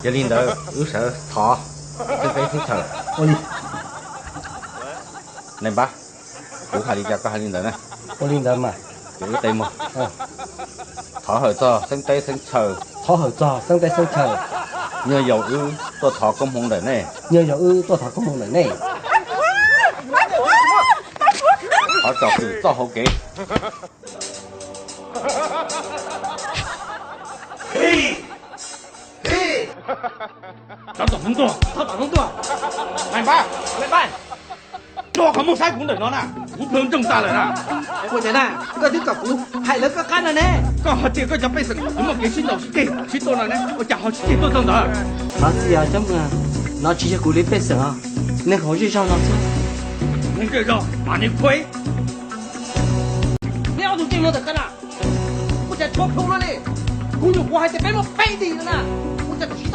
Yog li ntawd wb sawv thov xeeb teb xeeb chaw. Ua li. Nais npab, kuv hais li cas koj hais li ntawd na. Ua li ntawd mas. Ces wb qe muag. Thov hawm txog xeeb teb xeeb chaw. Thov hawm txog xeeb teb xeeb chaw. Nyuag yaus wb tuaj thov koob hmoov ntawm nej. Nyuag yaus wb tuaj thov koob hmoov ntawm nej. Thov tsom kwm txoj hauv kev. Thov tsom hmoov tuaj, thov tsom hmoov tuaj. Nais npab, nais npab, tso qhov muag saib kuv ntawm no na, kuv plhws ntsoog tag lawm na. Ua cas na, koj twb kom kuv hais lawv koj qab no ne. Koj hais tias koj cov pej xeem yuav muaj kev sib ntaus sib ceg sib tua no ne, ua cas ho sib ceg tuaj txog ntawd? Thov txim os cov muam, no tsis yog kuv li pej xeem os, nws hauv zej zog no xwb. Nws zej zog mas nws khuv. Neb ob tug tej no ntawm koj na, ua cas tshuav plhu luaj li? Kuv nyuam qhuav hais tias peb muaj peb tis no na, ua cas tsis tau